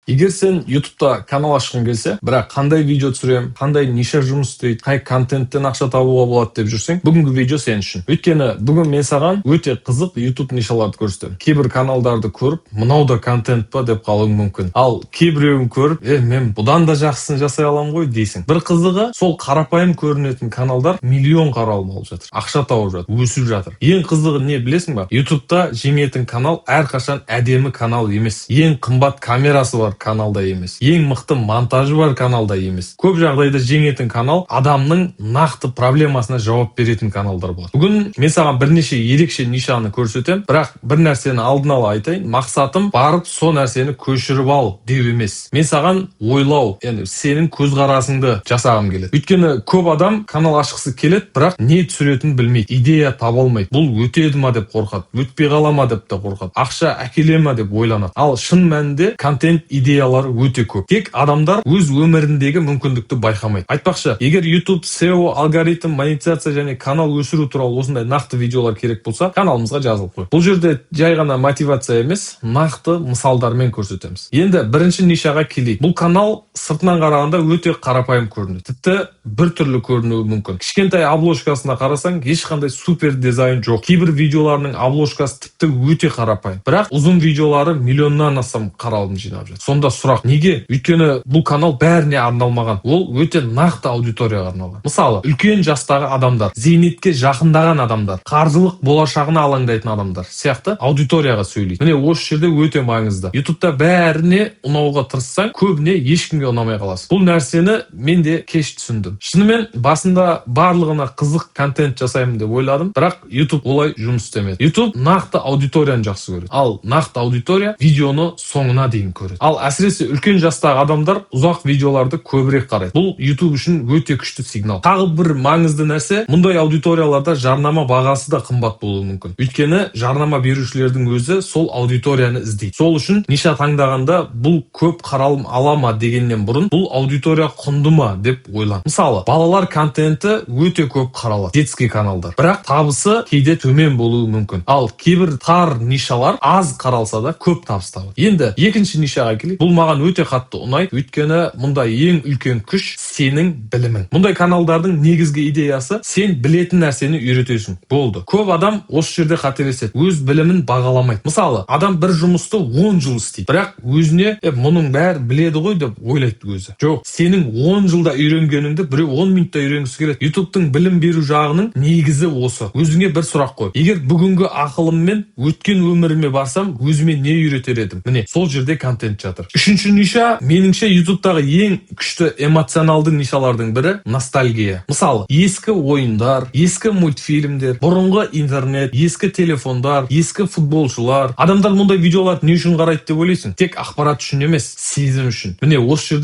Егер сен Ютубта канал ашқың келсе, бірақ қандай видео түсіремін, қандай ниша жұмыс істейді, қай контенттен ақша табуға болады деп жүрсең, бүгінгі видео сен үшін. Өйткені бүгін мен саған өте қызық Ютуб нишаларды көрсетемін. Кейбір каналдарды көріп, мынау да контент па деп қалуың мүмкін. Ал кейбіреуін көріп, е, мен бұдан да жақсысын жасай аламын ғой дейсің. Бір қызығы, сол қарапайым көрінетін каналдар миллион қаралым алып жатыр, ақша тауып жатыр, өсіп жатыр. Ең қызығы не, білесің ба? Ютубта жеңетін канал әрқашан әдемі канал емес, ең қымбат камерасы бар каналда емес, ең мықты монтажы бар каналда емес. Көп жағдайда жеңетін канал адамның нақты проблемасына жауап беретін каналдар болады. Бүгін мен саған бірнеше ерекше нишаны көрсетемін, бірақ бір нәрсені алдын ала айтайын: мақсатым барып сол нәрсені көшіріп ал деу емес. Мен саған ойлау, яғни сенің көзқарасыңды жасағым келеді. Өйткені көп адам канал ашқысы келеді, бірақ не түсіретінін білмейді, идея таба алмайды, бұл өтеді ма деп қорқады, өтпей қала ма деп те қорқады, ақша әкеле ма деп ойланады. Ал шын мәнінде контент идеялары өте көп, тек адамдар өз өміріндегі мүмкіндікті байқамайды. Айтпақшы, егер YouTube, SEO, алгоритм, монетизация және канал өсіру туралы осындай нақты видеолар керек болса, каналымызға жазылып қой. Бұл жерде жай ғана мотивация емес, нақты мысалдармен көрсетеміз. Енді бірінші нишаға келейік. Бұл канал сыртынан қарағанда өте қарапайым көрінеді, тіпті бір түрлі көрінуі мүмкін. Кішкентай обложкасына қарасаң, ешқандай супер дизайн жоқ. Кейбір видеоларының обложкасы тіпті өте қарапайым, бірақ ұзын видеолары миллионнан астам қаралым жинап жатыр. Сонда сұрақ: неге? Өйткені бұл канал бәріне арналмаған, ол өте нақты аудиторияға арналған. Мысалы, үлкен жастағы адамдар, зейнетке жақындаған адамдар, қаржылық болашағына алаңдайтын адамдар сияқты аудиторияға сөйлейді. Міне, осы жерде өте маңызды: Ютубта бәріне ұнауға тырыссаң, көбіне ешкімге ұнамай қаласың. Бұл нәрсені мен де кеш түсіндім. Шынымен, басында барлығына қызық контент жасаймын деп ойладым, бірақ Ютуб олай жұмыс істемеді. Ютуб нақты аудиторияны жақсы көреді, ал нақты аудитория видеоны соңына дейін көреді. Ал әсіресе үлкен жастағы адамдар ұзақ видеоларды көбірек қарайды. Бұл Ютуб үшін өте күшті сигнал. Тағы бір маңызды нәрсе: мұндай аудиторияларда жарнама бағасы да қымбат болуы мүмкін, өйткені жарнама берушілердің өзі сол аудиторияны іздейді. Сол үшін ниша таңдағанда бұл көп қаралым ала ма дегеннен бұрын, бұл аудитория құнды ма деп ойлан. Мысалы, балалар контенті өте көп қаралады, детский каналдар, бірақ табысы кейде төмен болуы мүмкін. Ал кейбір тар нишалар аз қаралса да, көп табыс табады. Енді екінші нишаға келейік. Бұл маған өте қатты ұнайды, өйткені мұнда ең үлкен күш — сенің білімің. Мұндай каналдардың негізгі идеясы: сен білетін нәрсені үйретесің, болды. Көп адам осы жерде қателеседі, өз білімін бағаламайды. Мысалы, адам бір жұмысты 10 жыл істейді, бірақ өзіне е, мұның бәрі біледі ғой деп ойлайды өзі. Жоқ, сенің 10 жылда үйренгеніңді біреу 10 минутта үйренгісі келеді. Ютубтың білім беру жағының негізі осы. Өзіңе бір сұрақ қой: егер бүгінгі ақылыммен өткен өміріме барсам, өзіме не үйретер едім? Міне, сол жерде контент жатыр. Үшінші ниша, меніңше, Ютубтағы ең күшті эмоционалды нишалардың бірі — ностальгия. Мысалы, ескі ойындар, ескі мультфильмдер, бұрынғы интернет, ескі телефондар, ескі футболшылар. Адамдар мұндай видеоларды не үшін қарайды деп ойлайсың? Тек ақпарат үшін емес, сезім үшін. Міне, осы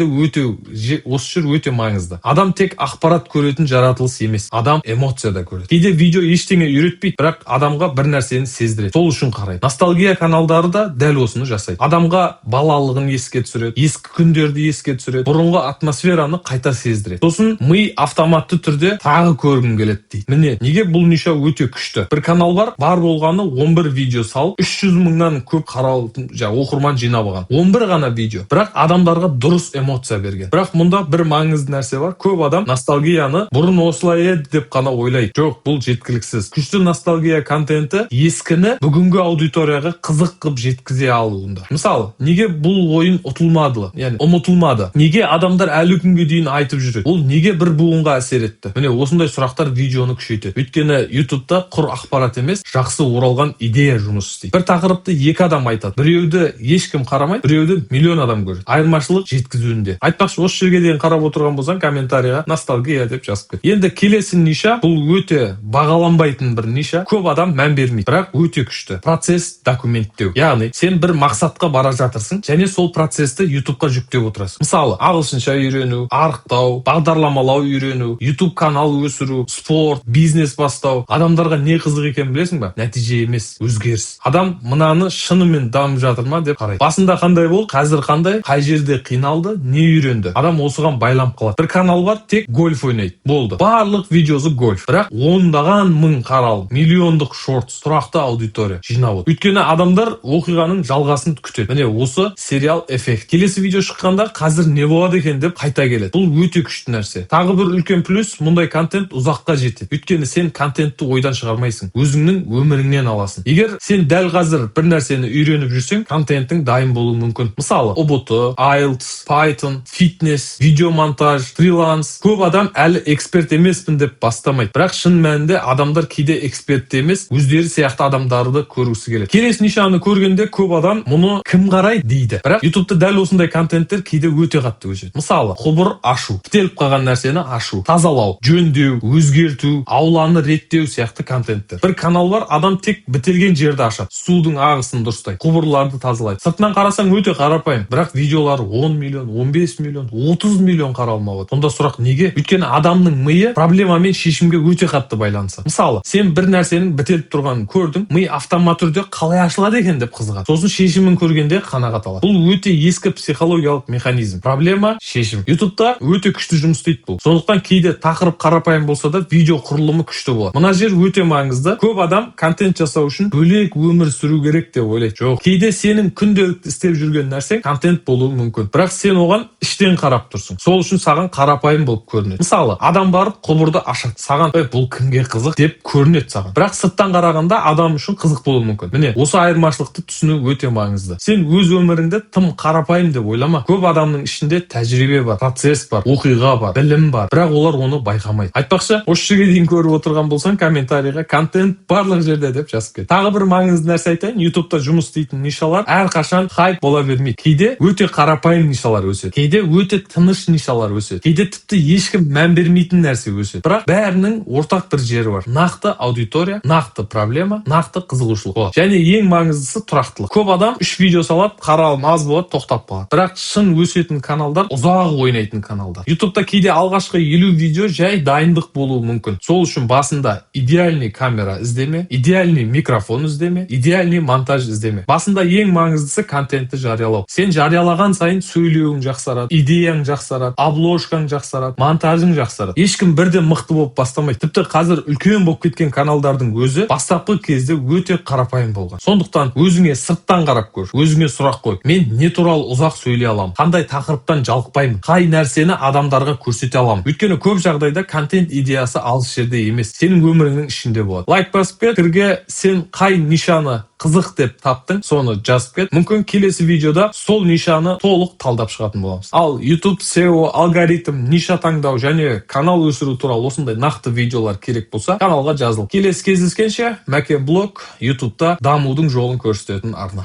жер өте маңызды. Адам тек ақпарат көретін жаратылыс емес, адам эмоция да көреді. Кейде видео ештеңе үйретпейді, бірақ адамға бір нәрсені сездіреді, сол үшін қарайды. Ностальгия каналдары да дәл осыны жасайды: адамға балалығын еске түсіреді, ескі күндерді еске түсіреді, бұрынғы атмосфераны қайта сездіреді. Сосын ми автоматты түрде тағы көргім келеді дейді. Міне, неге бұл ниша өте күшті. Бір канал бар, бар болғаны 11 видео салып, 300 мыңнан көп қаралым, жаңағы оқырман жинап алған. 11 ғана видео, бірақ адамдарға дұрыс эмоция берген. Бірақ мұнда бір маңызды нәрсе бар: көп адам ностальгияны бұрын осылай еді деп қана ойлайды. Жоқ, бұл жеткіліксіз. Күшті ностальгия контенті ескіні бүгінгі аудиторияға қызық қылып жеткізе алуында. Мысалы, неге бұл ойын ұтылмады, яғни ұмытылмады? Неге адамдар әлі күнге дейін айтып жүреді? Ол неге бір буынға әсер етті? Міне, осындай сұрақтар видеоны күшейтеді, өйткені Ютубта құр ақпарат емес, жақсы оралған идея жұмыс істейді. Бір тақырыпты екі адам айтады: біреуді ешкім қарамайды, біреуді миллион адам көреді. Айырмашылық жеткізуінде. Айтпақшы, осы жерге дейін қарап отырған болсаң, комментарийға «ностальгия» деп жазып кет. Енді келесі ниша. Бұл өте бағаланбайтын бір ниша, көп адам мән бермейді, бірақ өте күшті: процесс документтеу. Яғни сен бір мақсатқа бара жатырсың және сол процессті Ютубқа жүктеп отырасың. Мысалы, ағылшынша үйрену, арықтау, бағдарламалау үйрену, Ютуб канал өсіру, спорт, бизнес бастау. Адамдарға не қызық екенін білесің ба? Нәтиже емес, өзгеріс. Адам мынаны шынымен дамып жатыр ма деп қарайды: басында қандай болды, қазір қандай, қай жерде қиналды, не үйренді. Адам осыған байланып қалады. Бір канал бар, тек гольф ойнайды, болды, барлық видеосы гольф, бірақ ондаған мың қаралым, миллиондық шортс, тұрақты аудитория жинап отыр, өйткені адамдар оқиғаның жалғасын күтеді. Міне, осы сериал. Сериал эффект. Келесі видео шыққанда қазір не болады екен деп қайта келеді. Бұл өте күшті нәрсе. Тағы бір үлкен плюс: мұндай контент ұзаққа жетеді, өйткені сен контентті ойдан шығармайсың, өзіңнің өміріңнен аласың. Егер сен дәл қазір бір нәрсені үйреніп жүрсең, контентің дайын болуы мүмкін. Мысалы, ҰБТ, IELTS, Python, фитнес, видеомонтаж, фриланс. Көп адам әлі эксперт емеспін деп бастамайды, бірақ шын мәнінде адамдар кейде эксперт емес, өздері сияқты адамдарды көргісі келеді. Келесі нишаны көргенде көп адам «мұны кім қарайды?» дейді, бірақ Ютубта дәл осындай контенттер кейде өте қатты өседі. Мысалы, құбыр ашу, бітеліп қалған нәрсені ашу, тазалау, жөндеу, өзгерту, ауланы реттеу сияқты контенттер. Бір канал бар, адам тек бітелген жерді ашады, судың ағысын дұрыстайды, құбырларды тазалайды. Сыртынан қарасаң, өте қарапайым, бірақ видеолары 10 миллион, 15 миллион, 30 миллион қаралым алады. Сонда сұрақ: неге? Өйткені адамның миы проблема мен шешімге өте қатты байланысады. Мысалы, сен бір нәрсенің бітеліп тұрғанын көрдің, ми автомат түрде қалай ашылады екен деп қызығады, сосын шешімін көргенде қанағат алады. Бұл өте ескі психологиялық механизм: проблема, шешім. Ютубта өте күшті жұмыс істейді бұл. Сондықтан кейде тақырып қарапайым болса да, видео құрылымы күшті болады. Мына жер өте маңызды. Көп адам контент жасау үшін бөлек өмір сүру керек деп ойлайды. Жоқ, кейде сенің күнделікті істеп жүрген нәрсең контент болуы мүмкін, бірақ сен оған іштен қарап тұрсың, сол үшін саған қарапайым болып көрінеді. Мысалы, адам барып құбырды ашады, саған «Ей, бұл кімге қызық?» деп көрінеді саған, бірақ сырттан қарағанда адам үшін қызық болуы мүмкін. Міне, осы айырмашылықты түсіну өте маңызды. Сен өз өміріңді тым қарапайым деп ойлама. Көп адамның ішінде тәжірибе бар, процесс бар, оқиға бар, білім бар, бірақ олар оны байқамайды. Айтпақшы, осы жерге дейін көріп отырған болсаң, комментарийға «контент барлық жерде» деп жазып кет. Тағы бір маңызды нәрсе айтайын: Ютубта жұмыс істейтін нишалар әрқашан хайп бола бермейді. Кейде өте қарапайым нишалар өседі, кейде өте тыныш нишалар өседі, кейде тіпті ешкім мән бермейтін нәрсе өседі. Бірақ бәрінің ортақ бір жері бар: нақты аудитория, нақты проблема, нақты қызығушылық болады және ең маңыздысы — тұрақтылық. Көп адам үш видео салады, қаралым аз болады, тоқтап қалады. Бірақ шын өсетін каналдар — ұзақ ойнайтын каналдар. Ютубта кейде алғашқы 50 видео жай дайындық болуы мүмкін. Сол үшін басында идеальный камера іздеме, идеальный микрофон іздеме, идеальный монтаж іздеме. Басында ең маңыздысы — контентті жариялау. Сен жариялаған сайын сөйлеуің жақсарады, идеяң жақсарады, обложкаң жақсарады, монтажың жақсарады. Ешкім бірден мықты болып бастамайды. Тіпті қазір үлкен болып кеткен каналдардың өзі бастапқы кезде өте қарапайым болған. Сондықтан өзіңе сырттан қарап көр, өзіңе сұрақ қой: мен не туралы ұзақ сөйлей аламын, қандай тақырыптан жалықпаймын, қай нәрсені адамдарға көрсете аламын? Өйткені көп жағдайда контент идеясы алыс жерде емес, сенің өміріңнің ішінде болады. Лайк басып кет, пікірге сен қай нишаны қызық деп таптың, соны жазып кет. Мүмкін, келесі видеода сол нишаны толық талдап шығатын боламыз. Ал YouTube, SEO, алгоритм, ниша таңдау және канал өсіру туралы осындай нақты видеолар керек болса, каналға жазыл. Келесі кездескенше! Мәке Блог, Ютубта дамудың жолын көрсететін арна.